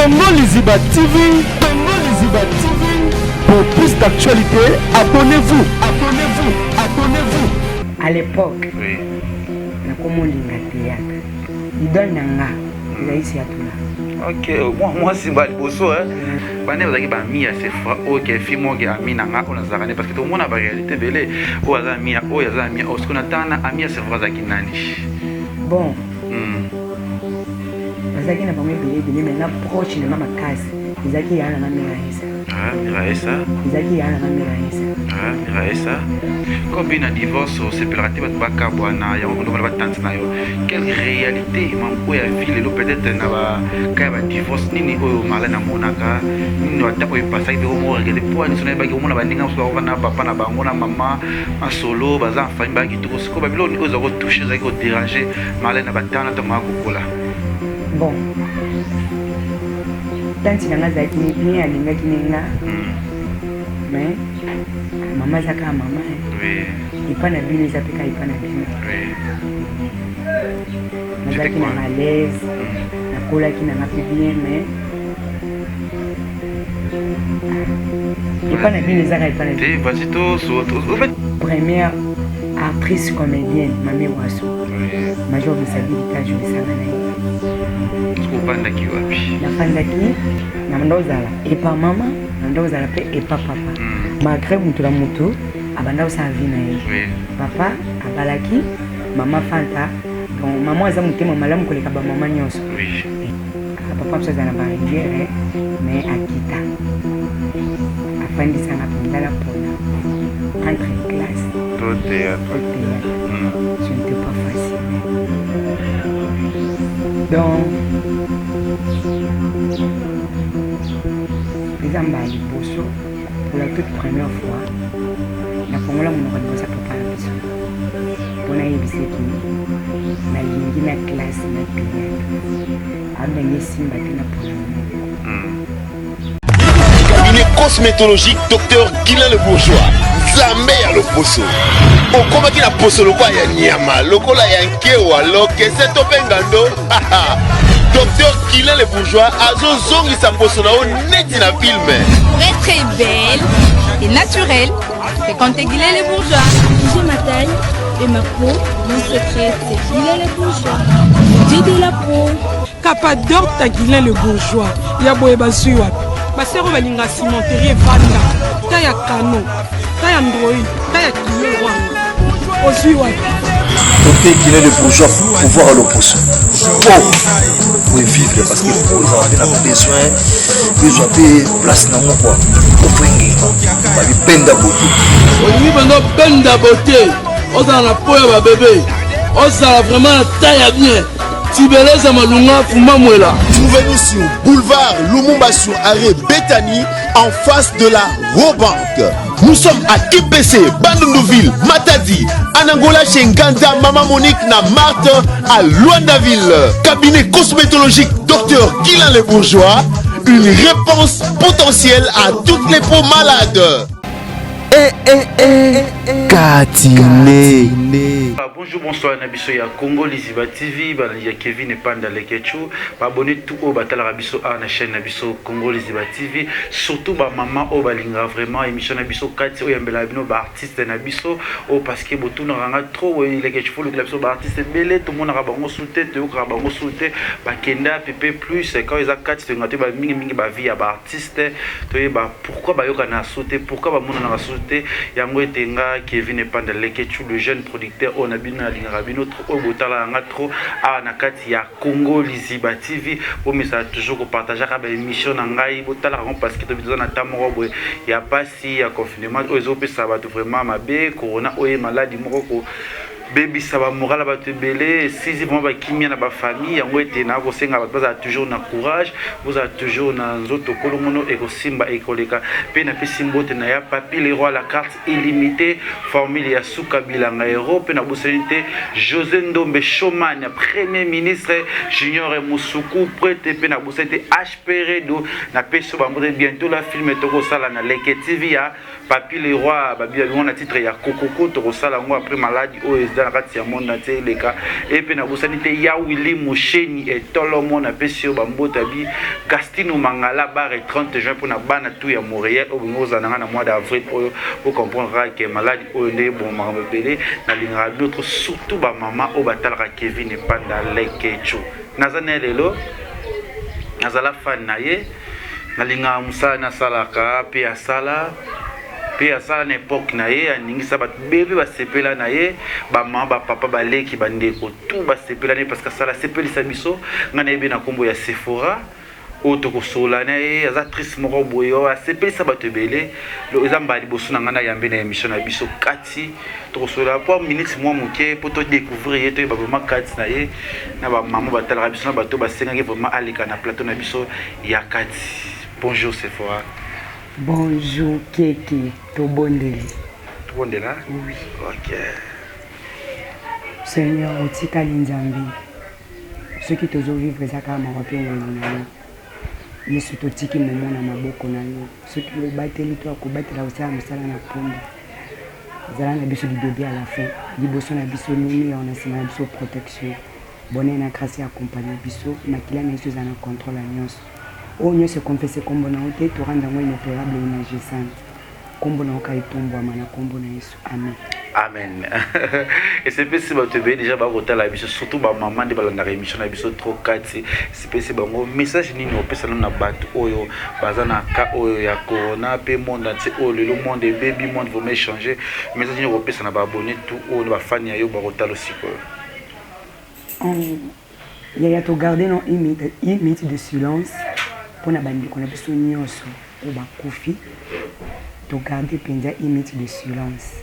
Congo Liziba TV, Congo Liziba TV. Pour plus d'actualités, abonnez-vous, abonnez-vous, abonnez-vous. À l'époque, Oui. nakomolinga théâtre. Idole na nga ezali Siatula. Ok, moi simba liboso hein. Bande bazalaki bami ya Sephora oyo ke fille moko ke ami na nga oyo nazalaka ne parce que tomona ba réalité ebele oyo aza ami ya oyo aza ami ya oyo soki natana ami ya Sephora azalaki nani? Bon, bazalaki na bango ebele ebele, mais nga proche na nga makasi ezalaki ya na nga Miraesa. Ah, Miraesa. Ezalaki ya na nga Miraesa. Ah, Miraesa. Comme na divorce osepelaka te bato bakabwana yango kolongola batante na yo, quelle réalité oyo ya vie lelo peut-être na baka ya badivorce nini oyo Marlène amonaka nini ata oyo epasaki mpe omo regrete mpo ani so nayebaki omona baninga mosusu bakova na papa na bango na mama masolo baza en famille baya kitoko sikoyo babiloko nini oyo eza kotouche ezalaki koderange Marlène na batana ntango aya kokola? Bon, tanti na nga azalaki ne bien, alingaki ne nga, mais mama aza kaka mama. Epa na bino eza mpe kaka epa na bino. Nazalaki na nga à l'aise, nakolaki na nga mpe bien, mais epa na bino eza kaka epa na bino. Vas-y, to Première actrice comédienne, Mami Waso, Major Bisabilita ajolisanga na ye. Ofandaki wapi? Nafandaki na nda ozala epa mama, na nda ozala mpe epa papa, malgré motu na motu abanda kosala vie na ye. Papa abalaki mama Fanta. Donc mama aza motema malamu koleka bamama nyonso. Papa biso aza na barivière, mais akita afandisanga mpenza na pona entre classe to théâtre. To théâtre, ce n'était pas facile. Donc eza mbala liboso, pour la toute première fois, nafongola monoko liboso ya papa na biso mpo nayebisaki nalingi na classe na théâtre. Abenge esimba te na mpona moko. Cabinet cosmétologique Docteur Guilain Le Bourgeois, Nzambe ya loposo. Okomaki na poso lokola ya nyama, lokola ya nkewa, lokese to mpe ngando, Docteur Guilain Le Bourgeois azozongisa poso na yo neti na film. Pour être belle et naturelle, fréquentez Guilain Le Bourgeois. J'ai ma taille et ma peau. Mon secret, c'est Guilain Le Bourgeois. Dieu de la peau. Capador ta Guilain Le Bourgeois ya boye bazwi wapi? Basero balinga cimenterie evanda ta ya kano, ta ya android, ta ya kilo wana ozwi wapi? Docteur Guilain Le Bourgeois, pouvoir à l'opposition po vivre, parce que po ezala mpe na besoin ezwa mpe place nango kua ofengenga babipenda bote. Olingi mpenza obenda bote, ozala na po ya babebe, ozala vraiment na taille ya bien, tibeleza malunga fumba mwela. Trouvez-nous sur boulevard Lumumba, sur arrêt Bethany, en face de la Rawbank. Nous sommes à Kipese, Bandunduville, Matadi, Anangola chez Nganda, Maman Monique na Marthe à Luandaville. Cabinet cosmétologique Docteur Guilain Le Bourgeois, une réponse potentielle à toutes les peaux malades. Eh, eh, eh, Katine. Ah, bonjour, bonsoir na biso ya Congo Liziba TV, balandi ya Kevin Epanda Lekechu, baabonné tout oyo batalaka biso awa na chaîne na biso Congo Liziba TV, surtout bamama oyo balingaka vraiment émission na biso kati oyo yambelaka bino baartiste na biso oyo, parce que botunaka nga trop oyo Lekechu fo lukela biso baartiste ebele, tomonaka bango su te, toyokaka bango su te, bakenda pepe plus quand eza kati. Tolinga toyeba mingimingi bavie ya baartiste, toyeba pourquoi bayokana su te, pourquoi bamonanaka su te. Yango ete nga Kevin Epanda Lekechu, le jeune producteur oyo na bino nalingaka bino trop, oyo botalaka nga trop awa na kati ya Congo Liziba TV. Bomesala toujours kopartageaka baémission na ngai, botalaka yango, parce que tobi toza na temps moko boye ya pasi ya confinement oyo ezopesa bato vraiment mabe, corona oyo maladi moko ko bebisa bamoral ya bato ebele, esisi vraiment bakimia na bafamille. Yango ete na kosenga bato bazala toujours na courage, bozala toujours na nzoto kolongono, ekosimba, ekoleka. Mpe napesi mbote na ya Papi le Roi, la carte illimité, formule ya suka bilanga hero. Mpe nabosani te José Ndombe Shoman, premier ministre Junior Musuku prete. Mpe nabosani te HP Redo, napesi yo bambote. Bientôt la film tokosala na Leke TV ya Papi le Roi, babi yango na titre ya Kokoko, tokosala yango après maladi oyo. déjà na kati ya monde entier eleka. E mpe nabosani te ya Willy Musheni etolomo, napesi yo bambote bi Gastino Mangala bar 30 juin mpona bana tout ya Montréal oyo bongo ozala na nga na mois d'avril oyo bocomprendre kaka ke maladi oyo nde ebomaka ebele. Nalingaka bino trop, surtout bamama oyo batalaka Kevin Epanda Lekecho. Naza na ye lelo, nazala fan na ye, nalingaka mosala nasalaka mpe asala mpe asala na époque na ye, aningisa bato bebe basepela na ye, bamama, bapapa, baleki, bandeko tout basepela na ye parce que asala asepelisa biso. Ngai nayebi na nkombo ya Sephora oyo tokosolola na ye, aza actrice moko boye oyo asepelisa bato ebele. Eza mbala liboso na ngai nayambe na émission na biso kati, tokosolola po minute mwa moke mpo todécouvrir ye, toyeba vraiment kati na ye na bamama batalaka biso na bato basengaki vraiment aleka na plateau na biso ya kati. Bonjour Sephora. Bonjour Keke, tobondeli. Tobondela. Oui. Ok. Seigneur, otikali Nzambe, soki tozovivre eza kaka mawa mpe ngolu na yo. Yesu, totiki momo na maboko na yo. Soki obateli to akobatela kosala mosala na pomba, ezala na biso du début à la fin, liboso na biso lumière, na nsima na biso protection, bonheur na grâce accompagne biso. Makila na Yesu eza na contrôle ya nyonso. Oyo nyonso ekonfese nkombo na yo te, torendre yango inopérable, inagissante. Nkombo na yo ka etombwama na nkombo na Yesu, amen. Amen. Esepesi bato ebele déjà bakotala biso, surtout bamama nde balandaka émission na biso trop kati. Esepesi bango. Message nini opesa nano na bato oyo baza na cas oyo ya corona mpe monde entier oyo lelo monde ebebi, monde vraiment échanger? Message nini okopesa na baabonné tout oyo na bafani ya yo bakotala sikoyo? Yaya, togarde no une minute de silence mpona bandeko na biso nyonso oyo bakufi. Togarde mpenza une minute de silence.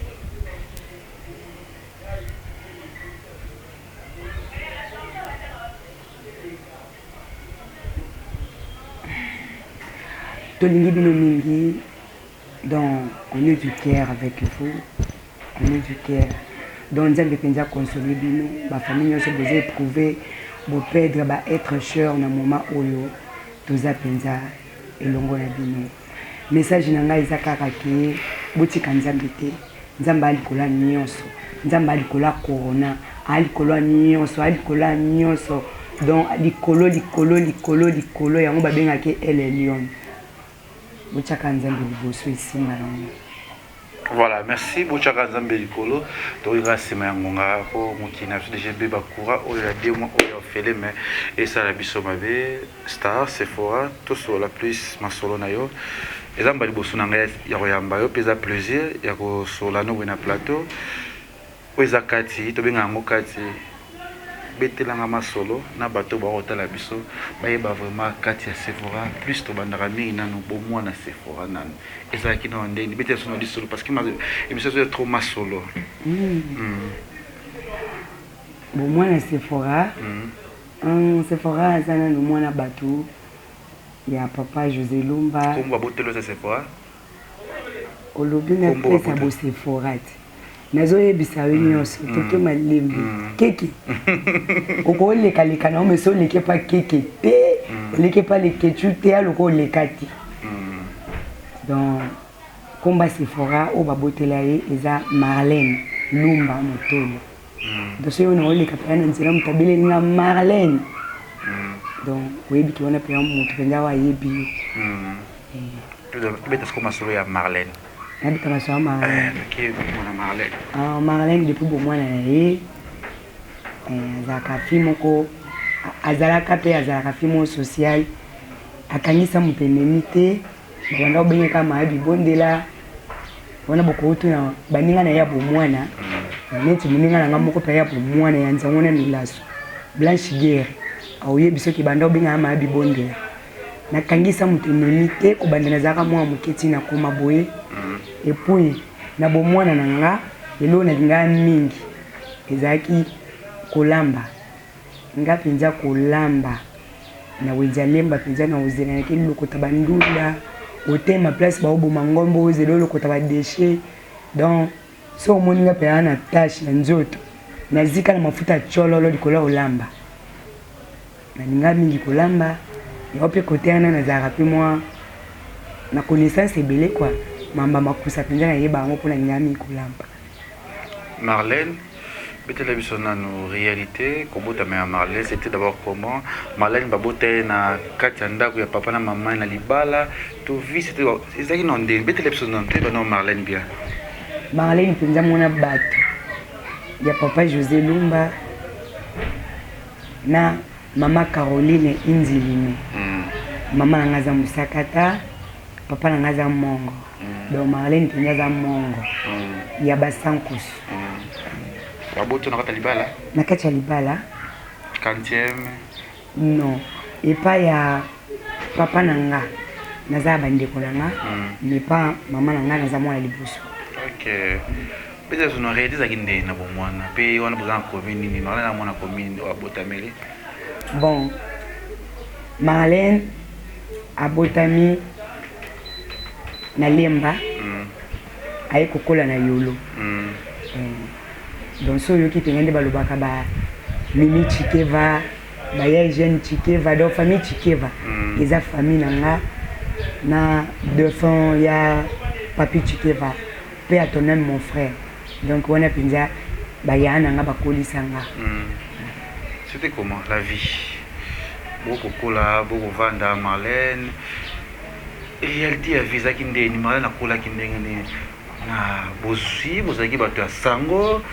Tolingi bino mingi. Donc on est du cœur avec vous, on est du cœur. Donc Nzambe mpenza console bino, bafamille nyonso boza éprouvé, boperdre ba être cher na moment oyo, toza mpenza elongo na bino. Message na ngai eza kaka ke botika Nzambe te. Nzambe aya likolo ya nyonso, Nzambe aya likolo ya corona, aya likolo ya nyonso, aya likolo ya nyonso. Donc likolo, likolo, likolo, likolo, yango babengaki El Elyon. Botiaka Nzambe liboso, esimba nango. Voilà, merci. Bochaka Nzambe likolo. Toyika nsima ya ngonga po mokili na biso déjà ebeba, courant oyo ya 2 mois oyo ofele, mais esala biso mabe. Star Sephora, tosolola plus masolo na yo. Eza mbala liboso na ngai ya koyamba yo mpe eza plaisir ya kosolola no boye na plateau oyo eza kati, tobenga yango kati. Betelanga masolo na bato bakotala biso, bayeba vraiment kati ya Sephora plus. Tobandaka mingi nanu bomwana Sephora nanu ezalaki nano ndenge betela biso na lisolo, parce que émission ezo trop masolo. Bomwana Sephora, Sephora aza nanu mwana bato ya papa José Lumba. Kombo aboteli oza Sephora? Olobi na pesa bosephora te, nazoyebisa yo nyonso. Toke malembe keke, okolekaleka na yo mesi, oleki epa keke te, oleki epa leketu te, aloko oleka te. Donc komba Sephora oyo babotela ye eza Marlène Lumba Motolo. Donc soki oyo oleka mpenza na nzela, moto abeleli nga Marlène, donc oyebi ke wana mpenza moto mpenza oyo ayebi yo. Tobeta siko masolo ya Marlène. Nabeta masolo ya Marlène. Mwana Marlène. Ah, Marlène depuis bomwana na ye azalaka fille moko, azalaka mpe azalaka fille moko sociale, akangisa moto enemi te. Babanda kobengeka maya bibondela wana, bokotuna baninga na ye ya bomwana, neti moninga na nga moko mpe ya bomwana ya nzango na milaso, Blanche Guerre, aoyebi soki banda obengaka maya bibondela. Nakangisa moto enemi te kobanda nazalaka mwana moke ntina koma boye. Et puis na bomwana na nga, eloko nalingaka mingi ezalaki kolamba. Nga mpenza kolamba na wenze alemba mpenza na ozela nake lokota bandunda, otema place baoboma ngombo, ozela olokota badeshe. Donc so omoni nga mpenza na tashe na nzoto, nazika na mafuta ya tsololo likolo ya kolamba. Nalinga mingi kolamba yango mpe kote wana nazalaka mpe mwa na connaissance ebele kua mamba makusa mpenza, nayeba yango mpo nalinga mingi kolamba. Marlène. Betela biso nanu realite kobotama ya Marlène c'était d'abord comment? Marlène babota ye na kati ya ndako ya papa na mama na libala to vie c'était ezalaki na ndenge betela biso nanu toyeba nanu Marlène bien. Marlène mpenza mwana bato ya papa José Lumba na mama Caroline Inzilime. Mama na nga aza mosakata, papa na nga aza mongo. Donc Marlène mpenza aza mongo ya basankusu. Baboti na kati ya libala? Na kati ya libala. Quantième? Non, epai ya papa na nga naza ya bandeko na nga, mais pa mama na nga naza mwana liboso. Ok. Peut-être na réalité ezalaki nde na bomwana mpe wana boza na commune nini? Marlène na mwana commune oyo abotameli? Bon, Marlène abotami na Lemba, aye kokola na Yolo. Donc so oyoki mpenza nde balobaka ba Mimi Tshikeva, ba ya Eugène Tshikeva, donc famille Tshikeva eza famille na nga na défunt ya Papi Tshikeva, pe à ton âme mon frère. Donc wana mpenza baya na nga bakolisa nga. C'était comment la vie? Bokokola, bokovanda Marlène. Réalité ya vie ezalaki ndeni? Marlène akolaki ndenge nini? Na bozwi bozalaki bato ya sango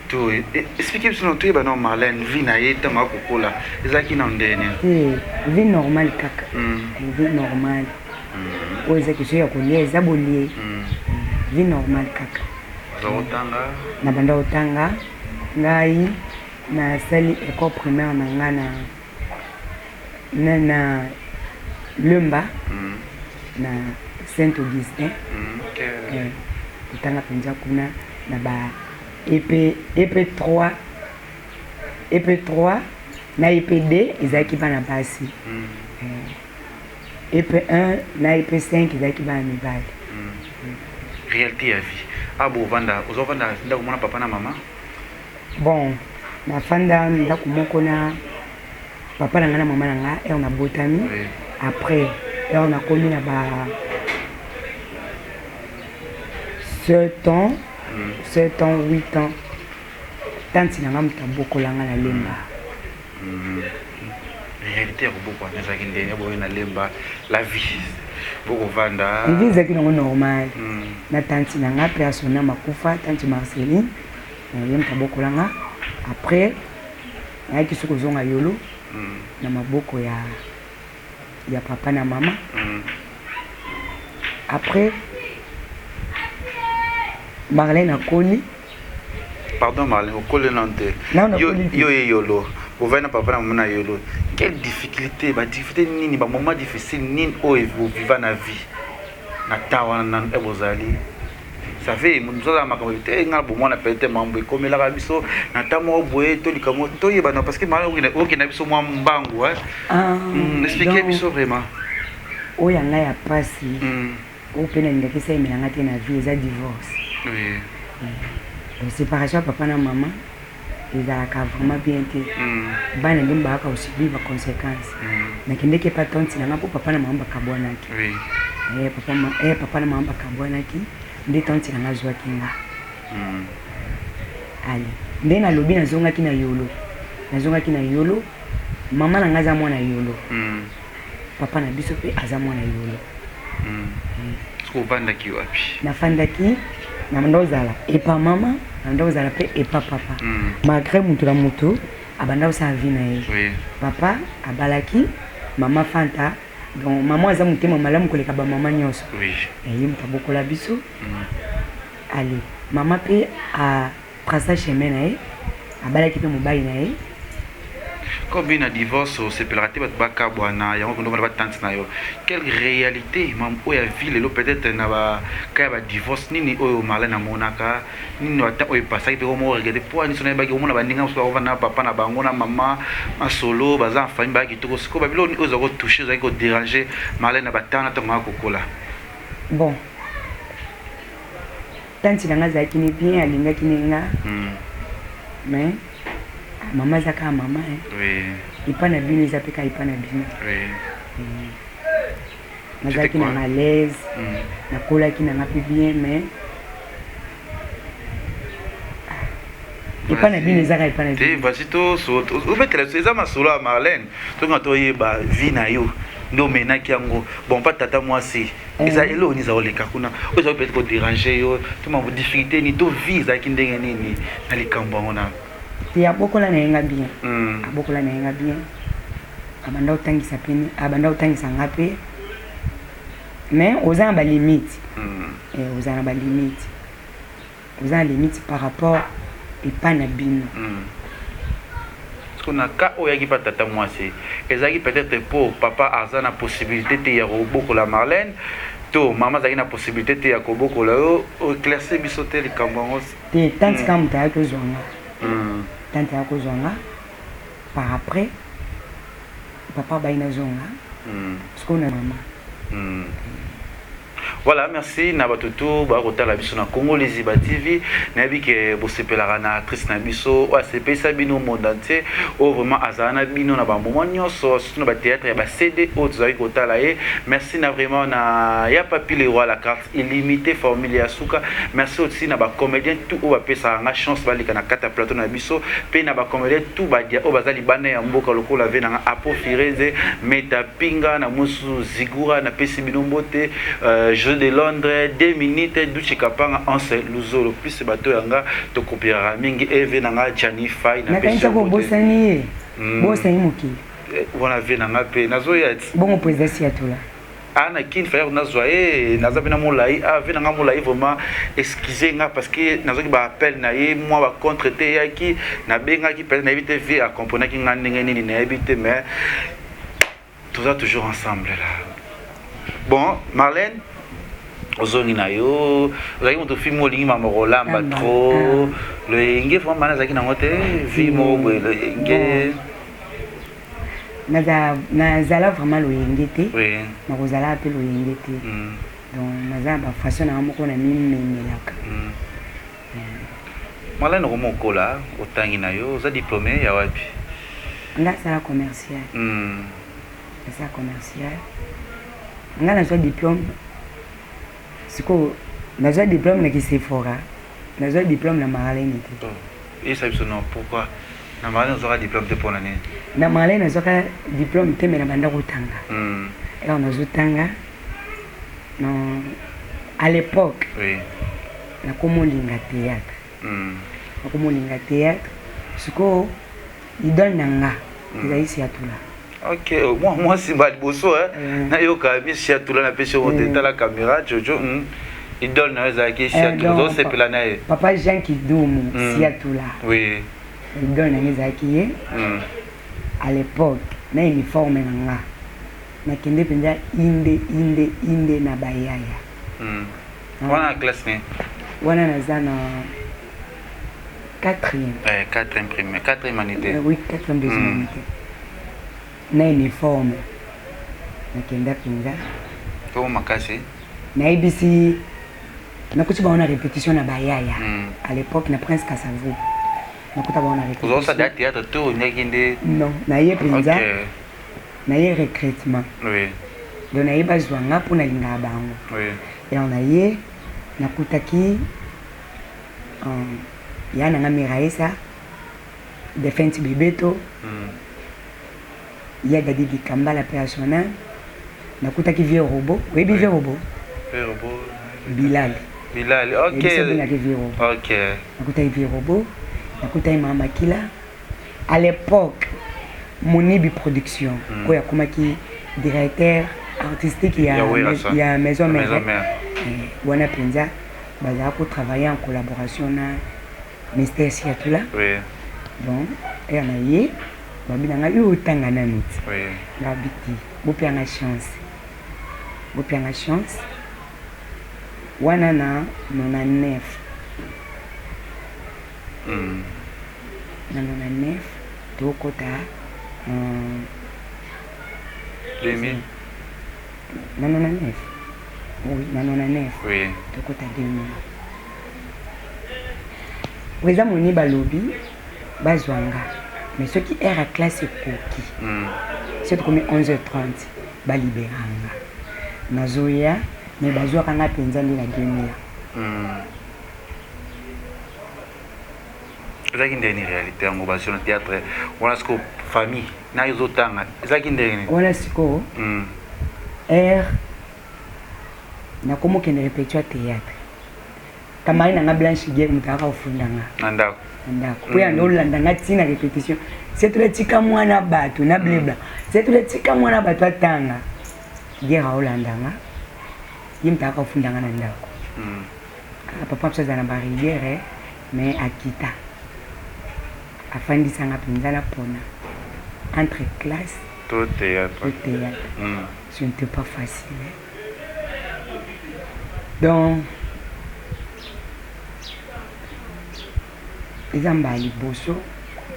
to explique biso na toyeba na Marlène vie na ye ntango akokola ezalaki na ndenge nini? Te, vie normale kaka. Vie normale. Oyo eza question ya kolia eza bolie. Vie normale kaka. Oza kotanga? Na banda kotanga ngai nasali école primaire na nga na Lemba, na Saint Augustin. Kotanga mpenza kuna na ba EP, EP3, EP3 na EP2 ezalaki bana basi. EP1 na EP5 ezalaki bana mibali. Réalité ya vie. Ah bovanda, ozovanda ndako mona papa na mama? Bon, nafanda ndako moko na papa na ngai na mama na ngai heure nabotami. Après heure nakomi na ba 7 ans, 7 ans, 8 ans, tanti na ngai moto abokola ngai na Lemba. Réalité ya kobokwana ezalaki ndenge boye na Lemba, la vie bokovanda? Vie ezalaki nango normal na tanti na ngai mpe asona makufa, tanti Marceline, ye moto abokola nga. Après nayaki soki kozonga Yolo na maboko ya papa na mama. Après Marlène akoli. Pardon Marlène, okoli nano te. Yo ye Yolo, ovandi na papa na mama na Yolo. Quelle difficulté, ba difficulté nini, ba moment difficile nini oyo oviva na vie na temps wana nanu e bozali? Ça fait moto azala makambo te nga bomwana peut-être mambo ekomelaka biso na temps moko boye to likambo toyebana parce que Marlène okenda biso mwa mbangu. Explique biso vraiment. Oyo ya ngai ya pasi, oyo mpe nalingaki esalemela te na vie, eza divorce. Donc séparation ya papa na mama ezalaka vraiment bien te. Bana nde bayaka kosubir baconséquence. Nakendeki epa tanti na nga mpo papa na mama bakabwanaki. Papa na mama bakabwanaki nde tanti na nga azwaki nga. Ale nde nalobi nazongaki na Yolo, nazongaki na Yolo. Mama na nga aza mwana Yolo, papa na biso mpe aza mwana Yolo. Ovandaki wapi? Nafandaki na banda kozala epa mama, na banda kozala mpe epa papa. Malgré moto na moto abanda kosala vie na ye. Papa abalaki mama Fanta, donc mama aza motema malamu koleka bamama nyonso. Ye moto abokola biso. Ale mama mpe atraça chemin na ye, abalaki mpe mobali na ye. Comme na divorce osepelaka te bato bakabwana yango kendo bana batante na yo, quelle réalité mam oyo ya vie lelo peut-être na baka ya badivorce nini oyo Marlène amonaka nini ata oyo epasaki mpe omo regrette po ani so nayebaki omona baninga mosusu bakovanda na papa na bango na mama masolo baza na famille baya kitoko sikoyo babiloko nini oyo eza kotouche ezalaki kodérange Marlène na batana ntango aya kokola? Bon, tanti na nga azalaki ne bien, alingaki ne nga, mais mama aza kaka mama. Epa na bino eza mpe kaka epa na bino. Nazalaki na nga à l'aise, nakolaki na nga mpe bien, mais Epa na bino ezaka epa na bino. Te, vas-y to obetela biso eza masolo ya Marlène. Tolinga toyeba vie na yo nde omenaki yango. Bon pa tata mwasi eza eloko nini eza koleka kuna oyo ezali peut-être kodéranger yo to mambo difficulté nini to vie ezalaki ndenge nini na likambo yango na Te, abokola na ye nga bien. Abokola na ye nga bien. Abanda kotangisa pe, abanda kotangisa nga pe. Mais oza na ba limite. Eh, oza na ba limite. Oza na limite par rapport epa na bino. Parce que na cas oyo oyaki pa tata mwasi ezalaki peut-être po papa aza na possibilité te ya kobokola Marlène to mama azalaki na possibilité te ya kobokola yo, oéclaircir biso te likambo yango. Te, tante kaka moto ayaki kozwa nga. Tante ayaki kozwa nga par après papa abayi nazonga sikoyo na mama. Voilà, merci na bato tout bakotala biso na Congo Liziba TV. Nayebi ke bosepelaka na actrice na biso oyo asepelisa bino monde entier, oyo vraiment azala na bino na ba moment nyonso, surtout na ba théâtre ya ba CD oyo tozalaki kotala ye. Merci na vraiment na ya Papi le roi la carte illimité formule ya suka. Merci aussi na ba comédien tout oyo bapesaka nga chance baleka na kati ya plateau na biso, pe na ba comédien tout badia oyo baza libanda ya mboka lokola ve nanga Apo Firenze, Meta Pinga na mosusu Zigura, napesi bino mbote, Jeu de Londres 2 minutes Duche Kapanga Anse Luzolo plus bato ya nga tokopiraka mingi eve na nga Gianni Fay napesi yo mbote. Bosani ye bosani mokili wana ve na nga pe nazoya ti bongo président Siatula ah na kin fayako nazwa ye naza mpe na molai ah ve na nga molai vraiment excuse nga parce que nazwaki ba appel na ye mwa ba contre te eyaki nabengaki peut-être nayebi te vie acomprenaki nga ndenge nini nayebi te, mais toza toujours ensemble là. Bon Marlène, ozongi na yo, ozalaki moto fi mo olingi mama kolamba trop loyenge vraiment mana azalaki nango te vie moko boye loyenge. Nazala vraiment loyenge te, nakozala mpe loyenge te. Donc naza na bafaçon nanga moko na mimemelaka. Marlène, okoma okola, otangi na yo, oza diplômé ya wapi? Nga asala commercial. Nasala commercial. Nga nazwa diplôme sikoyo, nazwa diplôme na Kisefora, nazwa diplôme na Marlène te. Eyesa biso non, pourquoi na Marlène ozwaka diplôme te, mpona nini? Na Marlène nazwaka diplôme te, mais na banda kotanga. Alors nazotanga non, à l'époque nakoma olinga théâtre. Nakoma olinga théâtre sikoyo, idole na nga ezali Siatula. Ok, mwa mwasi ba liboso nayoka mi Siatula, napesi yango te. Tala caméra Jojo, idole na yo ezalaki Siatula, ozosepela na ye. Papa Jean Kidumu Siatula. Idole na nga ezalaki ye. À l'époque na uniforme na nga nakende mpenza inde inde inde na bayaya. Wana na classe nini? Wana naza na quatrième. Eh, quatrième primaire, quatrième unité. Oui, quatrième, deuxième unité na uniforme nakenda mpenza. To makasi. Nayebisi, nakuti bango na répétition na bayaya. À l'époque na Prince Kasavu nakuta bango na répétition. Ozosala théâtre to onyaki nde? Non, naye mpenza naye recrutement. Donc naye bazwa nga mpo nalingaka bango. Donc naye nakutaki ya nanga Miraesa Defense Bebeto, ya Dadi Dikambala mpe ya sona. Nakutaki vieux robot. Oyebi vieux robot? Vieux robot. Bilal. Bilal, ok. Biso obengaki vieux robot. Nakutaki vieux robot, nakutaki mama Makila à l'époque, Monibi Production, oyo akomaki directeur artistique ya Maison Mère. Wana mpenza bazala kotravailler en collaboration na Mister Siatula. Donc ere na ye babi na ngai oyo otanga nanu ti ngabi te, bopianga chance, bopianga chance. Wana na 99, na 99 tokota 2000. Na 99, oui, na 99 tokota 2000. Président Moni balobi bazwa nga, mais soki heure ya classe ekoki, soki tokomi 11h30 balibera nga, nazoya. Mais bazwaka nga mpenza nde na 2000. Ezalaki ndenge nini réalité yango basio na théâtre wana sikoyo famille na yo ozotanga ezalaki ndenge nini? Wana sikoyo heure nakomi okende répétition ya théâtre, camarade na nga Blanche Guerre moto ayaka kofunda nga. Na ndako. Na ndako, mpo yanda olanda nga ntina répétition. Setula tika mwana bato na blebla, setula tika mwana bato atanga. Guerre aolanda nga, ye moto ayaka kofunda nga na ndako. Ah, papa biso azala na barigueur, mais akita afandisa nga mpenza na pona entre classe to théâtre. To théâtre. Ce n'était pas facile, hein. Donc eza mbala liboso,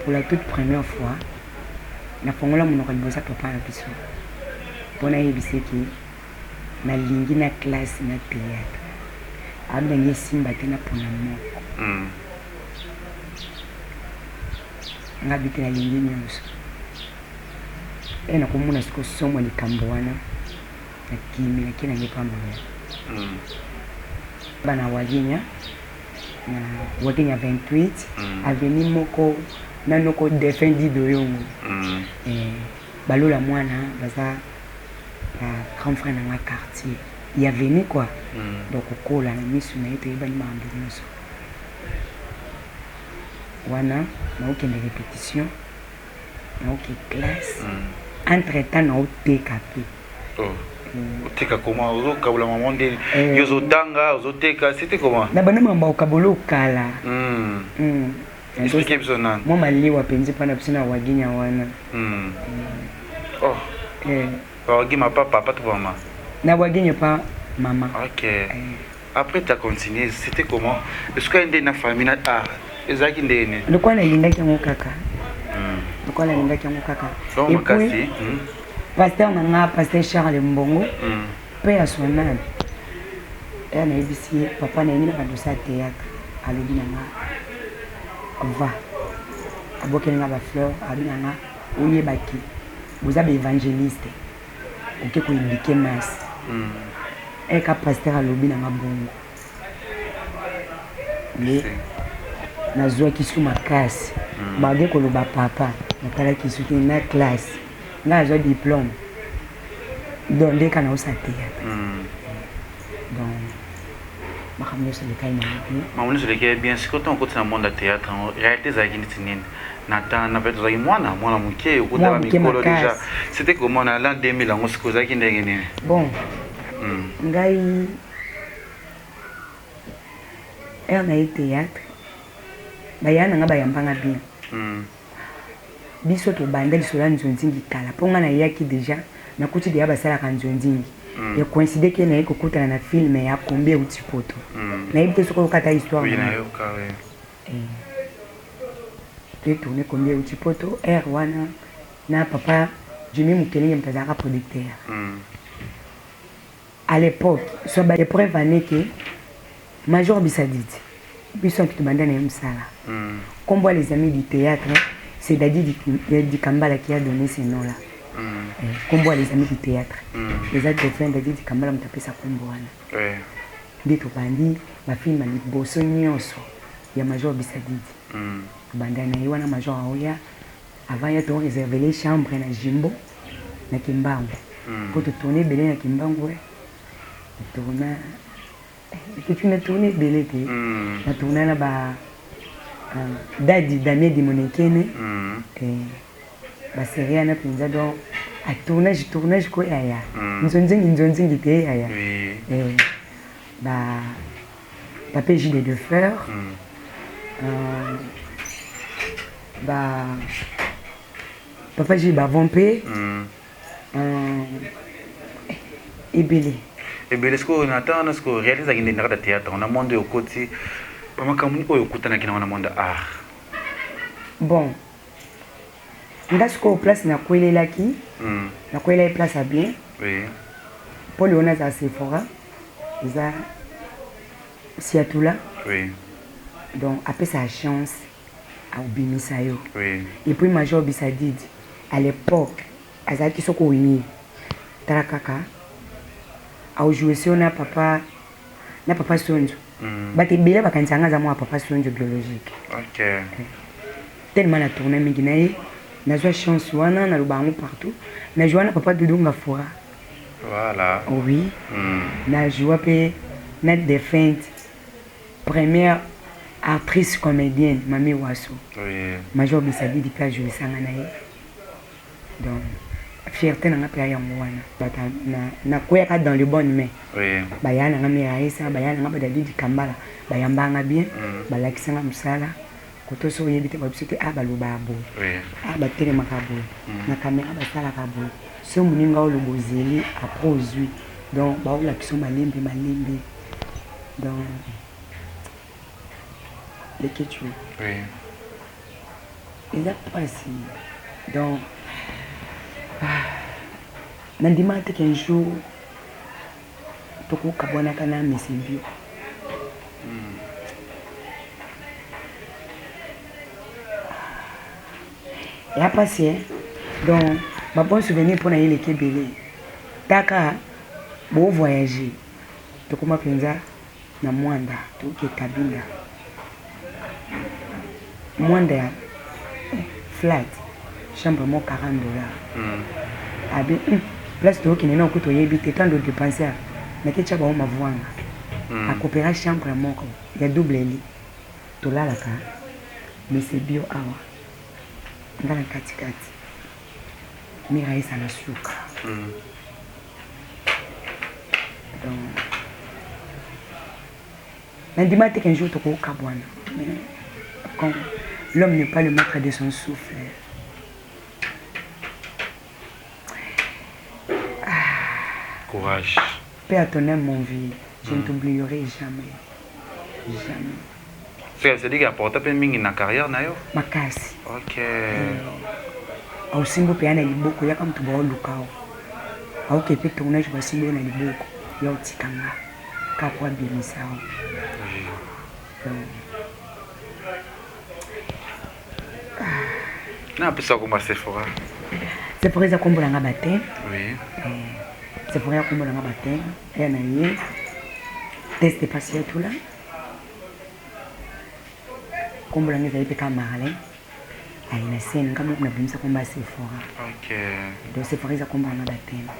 pour la toute première fois, nafongola monoko liboso ya papa na biso mpo nayebisa eke nalingi na classe na théâtre. Abi nangi esimba te na mpona moko. Nga bi te, nalingi nyonso. E nakomona siko somo likambo wana, nakimi, nake nange pa mama. Bana Wagenya, na Wagenya 28 avenue moko na noko défunt Dido Yongo. Eh, balola mwana baza ba grand frère na nga, quartier ya avenue quoi. Donc kokola na misu na ye, toyebani makambo nyonso wana. Naokende répétition, naoke classe, entre temps naoteka mpe. Oh. Oteka comment? Ozokabola mama nde yo ozotanga, ozoteka, c'était comment? Na banda makambo ya kokabola okala. Explique biso nani. Mwa malewa mpenza epa na biso na Waginya wana. Oh. Wagima pa papa to mama? Na Waginya pa mama. Ok, après tu as continué, c'était comment? Est-ce que nde na famille na art ezalaki ndenge nini? Lokola nalingaki yango kaka, lokola nalingaki yango kaka. Donc makasi. Pasteur na nga, pasteur Charles Mbongo, mpe ya son âme, eya nayebisi ye: "Papa, nayengi na badosa ya théâtre." Alobi na nga: "Va." Abokeli nga bafleur. Alobi na nga: "Oyebaki boza baévangéliste, oke koéduquer masse." Eka pasteur alobi na nga bongo nde nazwaki su makasi. Malgré koloba papa, natalaki su te na classe. Ngai azwa diplôme, donc nde ka naosa théâtre. Donc makambo nyonso elekai na bien. Makambo nyonso elekaki bien. Sikoyo ntango okoti na monde ya théâtre yango, réalité ezalaki neti nini na temps na peut-être ozalaki mwana moke, okotaka mikolo déjà? C'était comment na l'an 2000 yango? Sikoyo ozalaki ndenge nini? Bon, ngai heure na ye théâtre, baya na nga bayambanga bien. Biso tobanda lisolo ya nzonzingi kala, mpo nga nayaki déjà, nakuti deya basalaka nzonzingi. Ecoïncide ke naye kokutana na film ya Kombi euti poto. Nayebi te soki oyokata histoire. Totourne Kombi euti poto aire wana na papa Jimmy Mokelenge, moto azalaka producteur à l'époque. So baépreuve aneke Major Bisadidi, biso anki tobanda na ye mosala. Kombo les Amis du Théâtre, c'est Dadi Dikambala qui a donné ce nom là. Kombo les Amis du Théâtre eza défunt Dadi Dikambala moto apesa kombo wana. Nde tobandi bafilm ya liboso nyonso ya Major Bisadidi, tobanda na ye wana. Major aoya, avant ya toréserve les chambre na Jimbo na Kimbangu, mpo totourne ebele na Kimbangu. Tourna ekuti na tourne ebele te. Na tourna na ba Dadi Damien Dimonekene, basérie wana mpenza. Donc a tournage, tournage ko yaya, nzonzingi nzonzingi te yaya, ba Papa Gide de Fleur, ba Papa Gide bavon mpe ebele. Ebele. Sikoyo na ntango wana, sikoyo réalité ezalaki ndenge na kati ya théâtre na monde oyo okoti, bamakambo oyo okutanaki nango na monde ya art? Bon, nga sikoyo place nakwelelaki, nakwelelaki place ya bien. Mpo lelo nazala Sephora, eza Siatula. Donc apesaka chance, akobimisa yo. Et puis Major Bisadidi à l'époque azalaki, soki oye tala kaka aojoue so na papa, na papa Sonzo. Bato ebele bakanisa nga aza mwana papa Sonzo biologique. Tellement na tourna mingi na ye, nazwa chance wana naloba yango partout. Na joua na papa Doudou Ngafura. Voilà. Oui. Na joua pe na defunte première actrice comédienne Mami Waso. Oui. Major Bisadidi pe a jouissa nga na ye. Donc fierté na nga pe yango wana. Bata na nakweyaka dans le bonne main. Oui. Baya na nga Miraesa, baya na nga ba Dadidi Kambala, bayamba nga bien, balakisa nga musala. Koto soki oyebi te ba biso te ah balobaka boye ah batelemaka boye na camera basalaka boye soki moninga oloba ozeli après ozui donc baolakisa yo malembe malembe donc leketshou eza pasi donc ah, nandimaka te qu'un jour tokokabwanaka na monsieur bio ya pasi eh? Donc ba bon souvenir mpo na ye eleki ebele taka bo voyager tokoma mpenza na mwanda toke kabinda mwanda ya eh, flat chambre moko 40 dollars mm. abi place tokokende na okuta oyebi te tando depenser naketya bango mavwanga mm. akopera chambre moko ya double lit tolalaka monsieur bio awa nga na katikati mira esa na suka mm. Donc nandima te qu'un jour tokokabwana, mais quand l'homme n'est pas le maître de son souffle. Courage. Paix à ton âme, mon vie. Je ne t'oublierai jamais. Jamais. C'est-à-dire qu'il apporte mpe mingi na carrière na yo. Makasi. Ok. Aosimbi mpe ya na liboko yaka moto baoluka o aoke mpe tournage basimbi yo na liboko ya otika nga kaka po abimisa o. Na apesa komba Sephora. Sephora eza kombo na nga baptême. Oui. Sephora ya kombo na nga baptême ya na ye test pasi ya tula kombo na nga ezali mpe kaka Marlin aye na scène nga moko nabimisa kombo ya Sephora. Ok. Donc Sephora eza kombo na nga baptême.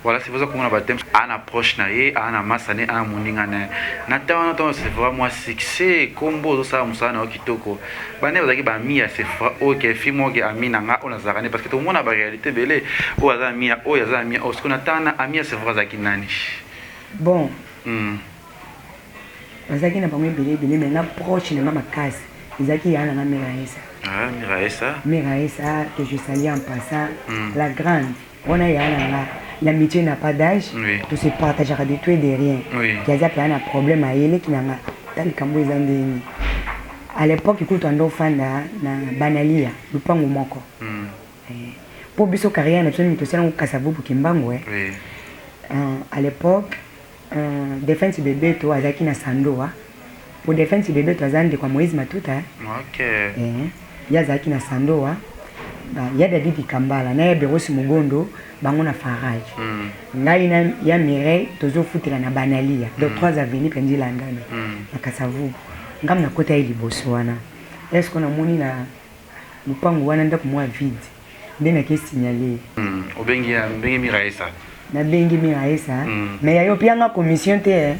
Voilà, c'est pour ça qu'on a baptême ana proche na ye, ana masa ne, ana moninga na ye. Na ntango wana ntango Sephora mwa succès, kombo ozosala mosala na yo kitoko. Bana bazalaki ba ami ya Sephora, oyo ke fille moko ke ami na nga oyo nazalaka ne parce que tomona ba réalité ebele oyo aza ami ya oyo aza ami ya oyo. Sikoyo na ntango na ami ya Sephora azalaki nani? Bon. Bazalaki na bango ebele ebele mais nga proche na nga makasi ezalaki ya na nga Miraesa. Ah, Miraesa. Miraesa que je salue en passant, la grande. Wana ya na nga l'amitié n'a pas d'âge, oui. To se partagera de tout et de rien. Oui. Kiaza pe na problème ayeleki na nga ta likambo eza ndeni. À l'époque kutu ando fanda na Banalia lupango moko. Po biso carrière na biso nini tosala ngo Kasavubu Kimbangu eh. Oui. À l'époque Defense Bebeto azalaki na Sandoa. Po Defense Bebeto aza ndeko ya Moïse Matuta. Ok. Ye azalaki na Sandoa. Ya Dadidi Kambala na ya Berosi Mugondo bango na Farage. Ngai na ya Mireille tozofutela na Banalia. Donc 3 avenue penzi landana na Kasavubu. Ngam na kota ye liboso wana. Est-ce qu'on amoni na lupango wana ndako mwa vide nde nake signaler. Obengi obengi Miraesa. Nabengi Miraesa. Mais yayo mpe yanga commission te eh.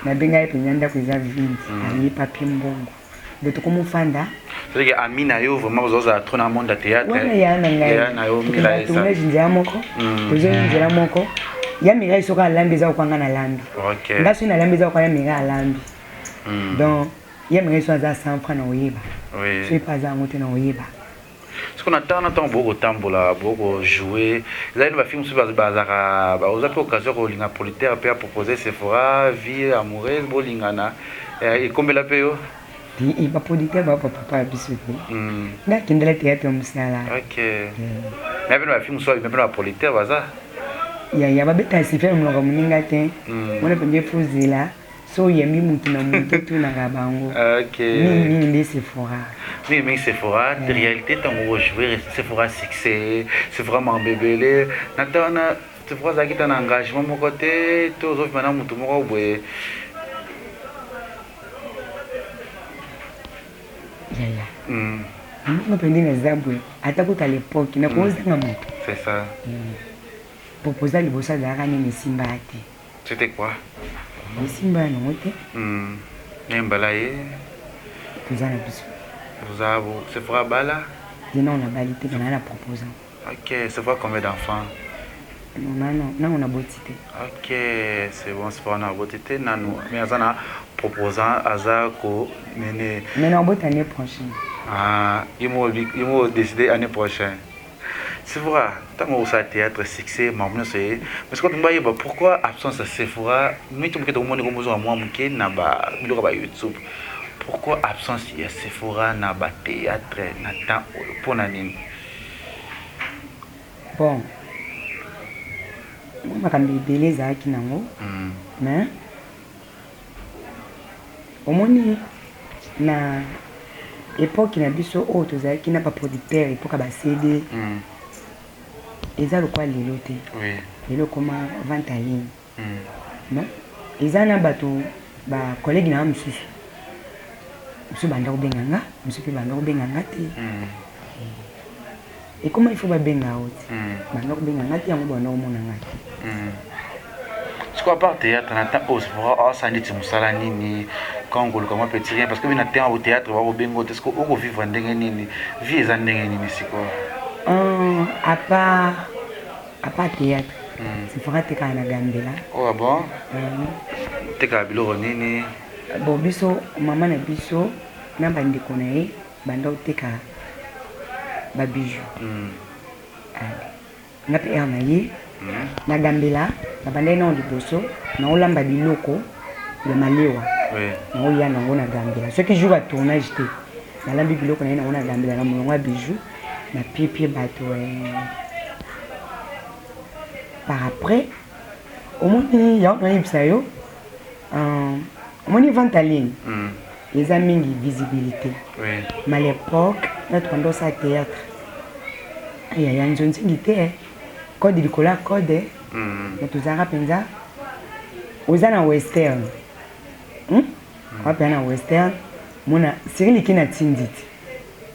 Nabenga ye mpenza ndako eza vide. Aye papier mbongo. Donc tokomofanda. C'est-à-dire que ami na yo vraiment ozozala trop na monde ya théâtre. Wana ya na ngai. Ya na yo Miraesa. Tournage nzela moko. Tozongi nzela moko. Ya Mireille soki alambi eza kokwanga na lambi. Ok. Nga soki nalambi eza kokwanga ya Mireille alambi. Donc ya Mireille soki aza 100 francs na oyeba. Oui. Soki pe aza yango te na oyeba. Soki na ntango na ntango bokotambola bokojouer ezali na bafilme mosusu bazalaka oza mpe occasion ya kolinga producteur mpe apropose Sephora vie amoureuse bolingana ekombela mpe yo. Baproducteur ba papa ya biso te. Nga akendela théâtre ya mosala. Ok. Mais mpe na bafilme mosusu mpe na baproducteur baza. Yaya babetaka sifa ya monoko moninga te. Wana mpenza efozela. So oyambi mutu na mutu otunaka bango. Ok. Mingi mingi nde Sephora. Mingi mingi Sephora, réalité ntango ojouer Sephora succès, Sephora makambo ebele. Na ntango wana Sephora azalaki ta na engagement moko te to ozovima na mutu moko boye. Yaya. Mbongo mpe nde naza boye ata kutu à l'époque nakozanga moto. C'est ça. Proposa liboso azalaka nini esimba te. C'était quoi? Esimba nango te. Ye mbala ye. Toza na biso. Oza Sephora bala? Ye nao nabali te mais naa na proposant. Ok, Sephora combien d'enfants? Non, nano naboti te. Ok, c'est bon, Sephora nano aboti te nanu mais aza na proposant aza ko nene. Mais nabota année prochaine. Ah, ye moko décider année prochaine. Sephora, ntango okosala théâtre succès makambo nyonso ye mais sikoyo tolingi bayeba pourquoi absence ya Sephora miti moke tokomoni komozonga mwa moke na biloko ya ba YouTube. Pourquoi absence ya Sephora na ba théâtre na temps oyo mpona nini? Bon, mwa makambo ebele ezalaki nango mais omoni na époque na biso oyo tozalaki na baproducteur, époque ya ba CD, eza lokola lelo te. Lelo ekoma vente en ligne. Mais eza na bato bacollègue na nga mosusu mosusu banda kobenga nga, mosusu mpe banda kobenga nga te. Ekoma il faut babenga yo te, banda kobenga nga te, yango banda komona nga te. Sikoyo à part théâtre na temps oyo Sephora asala neti mosala nini quand koluka mwa petit rien parce que na temps au théâtre bakobenga te, sikoyo okovivre ndenge nini, vie eza ndenge nini sikoyo? À part théâtre, Sephora tekaka na Gambela. Oh bon, tekaka biloko nini? Bon, biso mama na biso na bandeko na ye banda oteka babiju. Nga mpe aire na ye na Gambela nabandaki nao liboso naolamba biloko ya malewa, naoya nango na Gambela. Soki jour ya tournage te, nalambi biloko na ye nango na Gambela na molongo ya bijou na piepie bato. Par après omoni yango nayebisa yo, omoni vente en ligne eza mingi visibilité. Mais à l'époque na tokanda osala théâtre ya nzonzingi te, code likolo ya code na tozalaka mpenza oza na western, oa mpenza na western, mona Cyril Kina tindi ti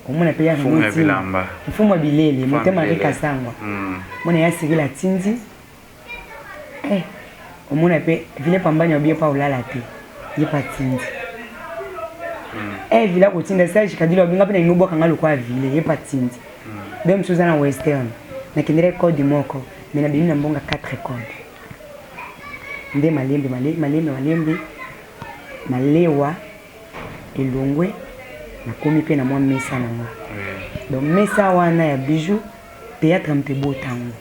omona mpe ya mfumu ya bilele motema Rika Sangwa, mona ya Cyril atindi, omona mpe vile pambani obi ye mpa olala te, ye mpe atindi vile akotinda Sage Kadilo abinga mpe nalingi obwakanga lokola vile, ye mpe atindi. Donc mosusu oza na western, nakendela code moko mais nabimi na mbonga 4 code nde malembe malembe malembe malewa elongwe, nakomi mpe na mwa mesa na nga. Donc mesa wana ya bijou, théâtre moto ebotango,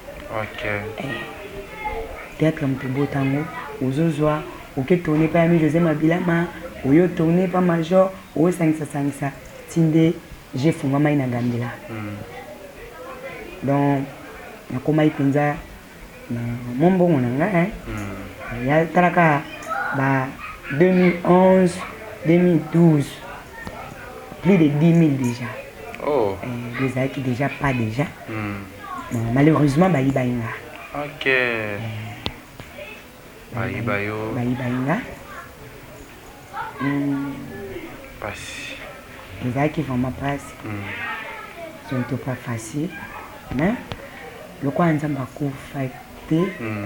théâtre moto ebotango. Ozozwa oke tourne pa ya mi José Mabilama, oyo tourne pa major, oyosangisa-sangisa ti nde je efungwamai na Gambela. Donc nakomai mpenza na mwa mbongo na ngai ya talaka ba 2011 2012, plus de 10 000 déjà. Oh. Ezalaki déjà pas déjà. Bon, malheureusement bayibai nga. Ok, bayiba yo. Bayibai nga. Pasi. Ezalaki vraiment pasi. Ce n'était pas facile, mais lokola Nzambe akufa te,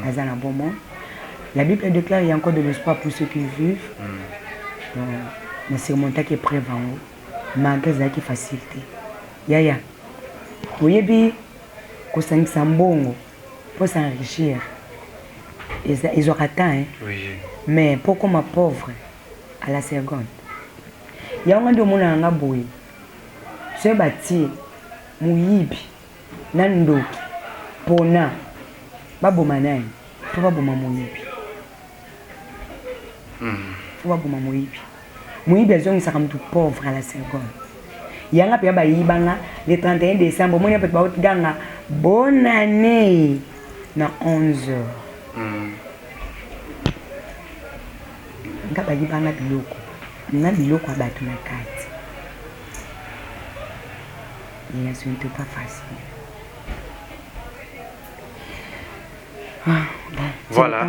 aza na bon monde. La Bible déclare: il y a encore de l'espoir pour ceux qui vivent. Donc na surmontaki épreuve yango malgré ezalaki facile te. Yaya, oyebi kosangisa mbongo mpo s'enrichir ezwaka temps, hein? Mais mpo koma pauvre à la seconde, yango nde omonaka nga boye. Soki batie moyibi na ndoki mpona baboma nani, fo baboma moyibi, fo baboma moyibi. Moyibi azongisaka motu pauvre à la seconde. Yanga mpenza bayibanga le 31 décembre. Omoni bato baoganga bonne année na 11 heures, nga bayibanga biloko na biloko ya bato na kati. Et ce n'était pas facile. Ah, bon. Voilà,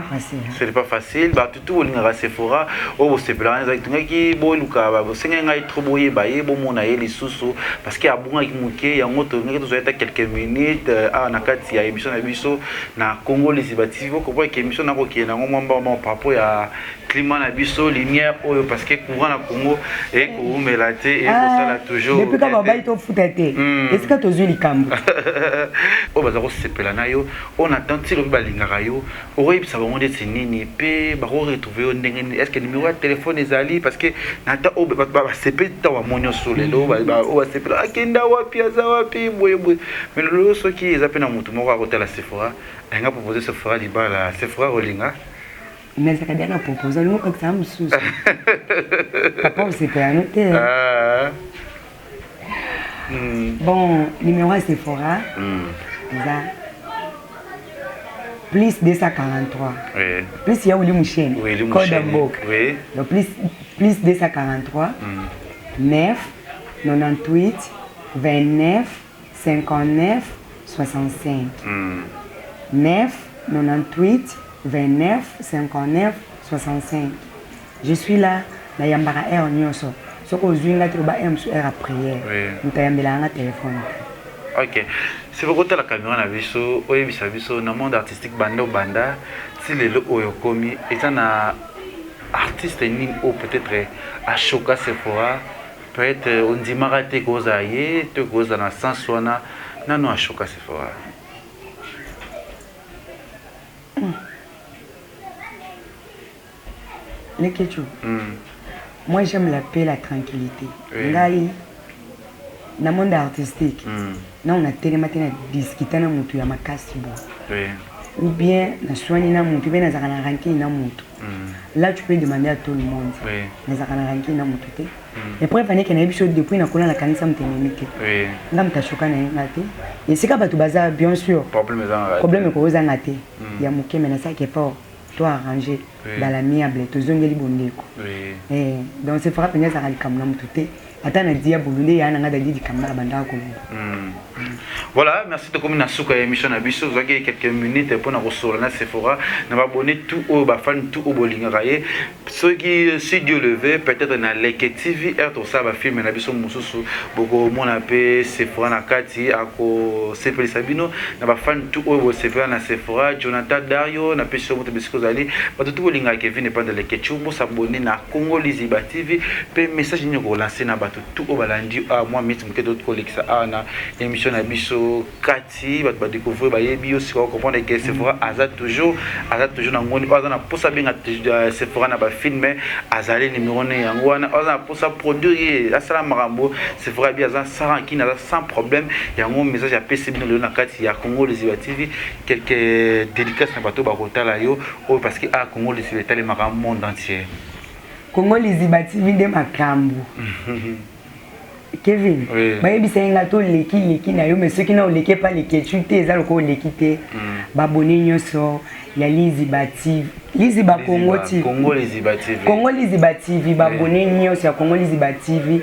ce n'est pas facile. Bato tout bolingaka Sephora oyo bosepelaka ezalaki tongaki boluka bosengaki ngai trop boyeba ye bomona ye lisusu parce que abungaki moke yango tolingaki tozwa ata quelques minutes euh, awa na kati ya émission na biso na Congo Liziba TV bokomprendre ke émission nakokende yango mwa mbao par rapport ya climat na biso lumière oyo parce que courant na Congo ekowumela te ekosala ah, toujours depuis kaka babai tofuta te hmm. esika tozwi likambo oyo baza kosepela na yo oyo na temps ti lobi balingaka yo okoyebisa bango ndeti nini mpe bakoretrouve yo ndenge nini est ce que numéro ya telefone ezali parce que na temps oyo bato basepeli ntango bamoni nyonso lelo oyo basepela akenda wapi aza wapi boye boye mais lelo soki eza mpe na motu moko akotala Sephora alinga propose Sephora libala Sephora kolinga nazalaka deya na propose olingi okakisa mosusu papa osepela no te ah. Bon numéro ya Sephora eza plus 243 oui. plus ya Willy Musheni oui, code ya mboka oui. donc plus, plus 243 9 98 29 59 65 9 98 29 59 65 je suis là nayambaka heure nyonso soki ozwi nga te loba heure mosusu heure ya prière moto ayambelaka nga telefone te. Ok sikoyo kotala camera na biso oyebisa biso na monde artistique banda obanda ti lelo oyo okomi eza na artiste nini oyo peut-être achoka Sephora peut-être ondimaka te kozala ye to kozala na sens wana nano achoka Sephora? Leketchou, moi j'aime la paix, la tranquillité. Oui. Ngai na monde artistique mm. nao natelema te na discuta na mutu ya makasi bo oui. ou bien naswani na mutu bien nazalaka na rancune na mutu mm. là tu peux demander à tout le monde oui. nazalaka na rancune na mutu te mm. epreuve aneke nayebi so depuis nakola nakanisa moto ememi te oui. nga moto ashoka na ye nga te esika bato baza bien sûr problème ekozanga te mm. ya moke me nasalaki effort to arranger oui. dans l'amiable tozongeli bondeko oui. eh, donc Sephora mpenza ezalaka likambo na motu te ata na diabolo nde ya na nga dadi likambo na bandaka koloba Voilà, merci tokomi na suka ya émission na biso tozwaki quelques minutes mpona kosolola na Sephora na babone tout oyo bafani tout oyo bolingaka ye soki si Dieu le veut peut-être na Leke TV heure tosala bafilme na biso mosusu bokomona mpe Sephora na kati akosepelisa bino na bafani tout oyo bosepela na Sephora Jonathan Dario napesi yo moto bisika ozali bato tout bolingaka Kevin Epanda Leke Tchou bosabone na Congo Liziba TV mpe message nini okolanse na bato tout oyo balandi awa mwa minute moke tokoki kolekisa awa na émission na biso kati bato badécouvrir bayebi yo sikoyo comprendre que Sephora aza toujours aza toujours na ngoni oyo aza na mposa abenga Sephora na bafilme azali numéro ne yango wana oyo aza na mposa produire ye asala makambo Sephora abi aza sans rancune aza sans problème yango message apesi bino lelo na kati ya Congo Liziba TV quelques dédicaces na bato bakotala yo oyo parce que a Congo Liziba etalemaka monde entier. Congo Liziba TV nde makambo. Kevin, oui. bayebisa ye nga to leki leki na yo mais soki na oleki epa leketchu te eza lokola oleki te mm. babone nyonso ya Liziba TV Liziba Congo TV Congo Liziba TV Congo Liziba TV babone oui. nyonso ya Congo Liziba TV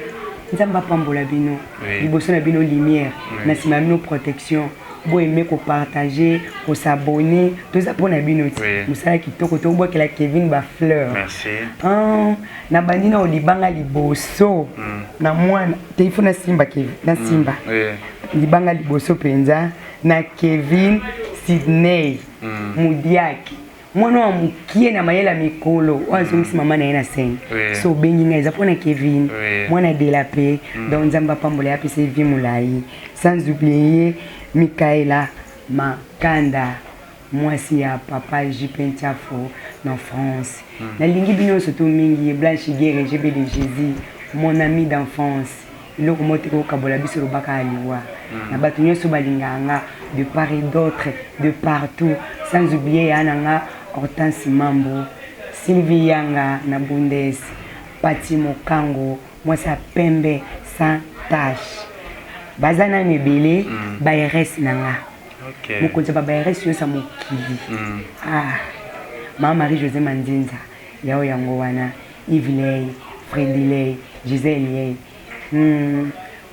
Nzambe apambola bino oui. liboso na bino lumière oui. na nsima bino protection bo aimer ko partager ko s'abonner toza pona bino ti oui. mosala kitoko tobwakela Kevin ba fleurs merci ah, na bandi na olibanga liboso mm. na mwana te il faut nasimba Kevin nasimba mm. oui. libanga liboso mpenza na Kevin Sydney mm. Mudiaki mwana wa mokie na mayele ya mikolo oyo azongisi mama na ye na scène Oui. so obengi ngai eza mpona Kevin Oui. mwana de la paix donc nzambe apambola ye apesa ye vie molai sans oublier Michaela Makanda mwasi ya papa JP Ntiafo na France nalingi bino nyonso to mingi Blanche Guerre GB de Jésus mon ami d'enfance eloko moko te kokabola biso lobaka ya liwa na bato nyonso balingaka nga de part et d'autre de partout sans oublier ya na nga Hortense Mambo Sylvie Yanga na Bundes Pati Mokango mwasi ya pembe sans tache baza nanu ebele mm. baires na nga okay. mokonzi ya babaires nyonso ya mokili mm. ah. mama Marie José Manzinza yao yango wana Yves Ley Freddy Ley Gisèle Ley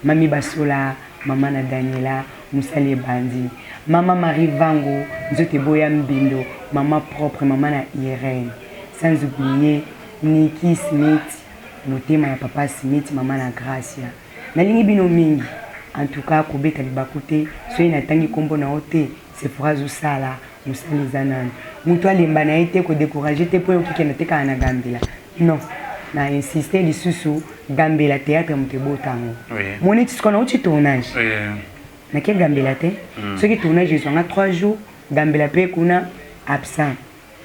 Mami Basola mama na Daniela Mosala ebandi. Mama Marie Vangu, nzoto eboya mbindo, mama propre, mama na Irène. Sans oublier Nicky Smith, motema ya papa Smith, mama na Gracia. Nalingi bino mingi. En tout cas, kobeta libaku te, soki natangi kombo na yo te, Sephora azosala, mosala eza nanu. Mutu alemba na ye te, ko decourager te po yo okikenda te kaka na Gambela. Non, na insister lisusu, Gambela theatre moto ebota yango. Oui. Moni ti sikoyo nauti tournage. Oui. Nake Gambela te. Soki tournage ezwa nga 3 jours, Gambela pe kuna absent.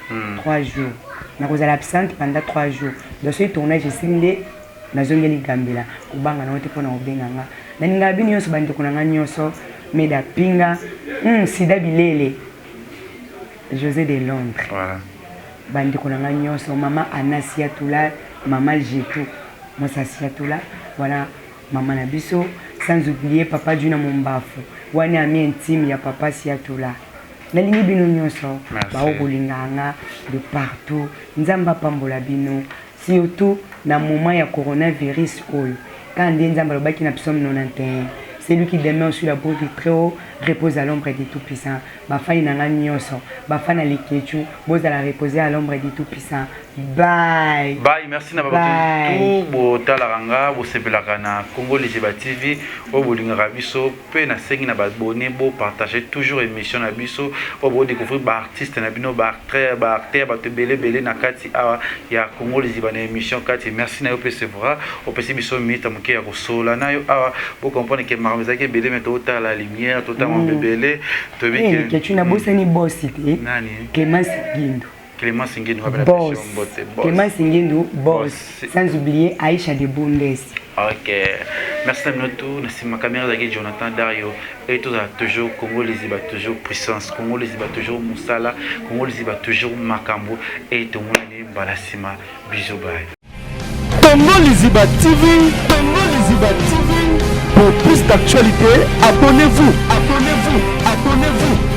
3 jours. Nakozala absente pendant 3 jours. Donc soki tournage esili nde nazongeli Gambela. Kobanga na yo te pona kobenga nga. Nalingaka bino nyonso bandeko na nga nyonso. Meda Pinga, Sida Bilele, José de Londres. Voilà. Bandeko na nga nyonso, mama Anna Siatula, mama Jetou, mwasi Siatula, voilà mama na biso, sans oublier papa Juna Mombafu, wana ami intime ya papa Siatula. Nalingi bino nyonso baoyo bolingaka nga de partout. Nzambe apambola bino surtout na moment ya coronavirus oyo. Kaka nde Nzambe alobaki na psaume 91, celui qui demeure sur l'abri du Très-Haut repose à l'ombre du Tout-Puissant. Ba fans na nga nyonso, ba fans na Leketchou, bozala reposer à l'ombre du Tout-Puissant. Bye. Bye, merci na bato tout botalaka nga, bosepelaka na Congo Liziba TV, oyo bolingaka biso pe nasengi na ba abonné bo partager toujours émission na biso oyo bo découvrir ba artistes na bino, ba acteurs, ba acteurs bato ebele ebele na kati awa ya Congo Liziba na émission kati. Merci na yo pe Sephora, opesi biso minute moke ya kosolola na yo awa, bo comprendre que makambo ezalaki ebele mais totala la lumière, totala mambo ebele, toyebi Eh, ke Leketchou, nabosani boss te. Nani? Clémence Ngindu. Clémence Ngindu, rappelle Boss. Mbote, boss. Clémence Ngindu, boss. Boss. Sans oublier Aïcha de Bundes. Ok. Merci à nous tous. Merci ma caméra avec Jonathan Dario. Et tous à toujours Congo Liziba, toujours puissance. Congo Liziba, toujours Moussala. Congo Liziba, toujours Makambo. Et tout le monde, Balasima. Bisous, bye. Congo Liziba TV, Congo Liziba TV. Pour plus d'actualités, abonnez-vous, abonnez-vous, abonnez-vous.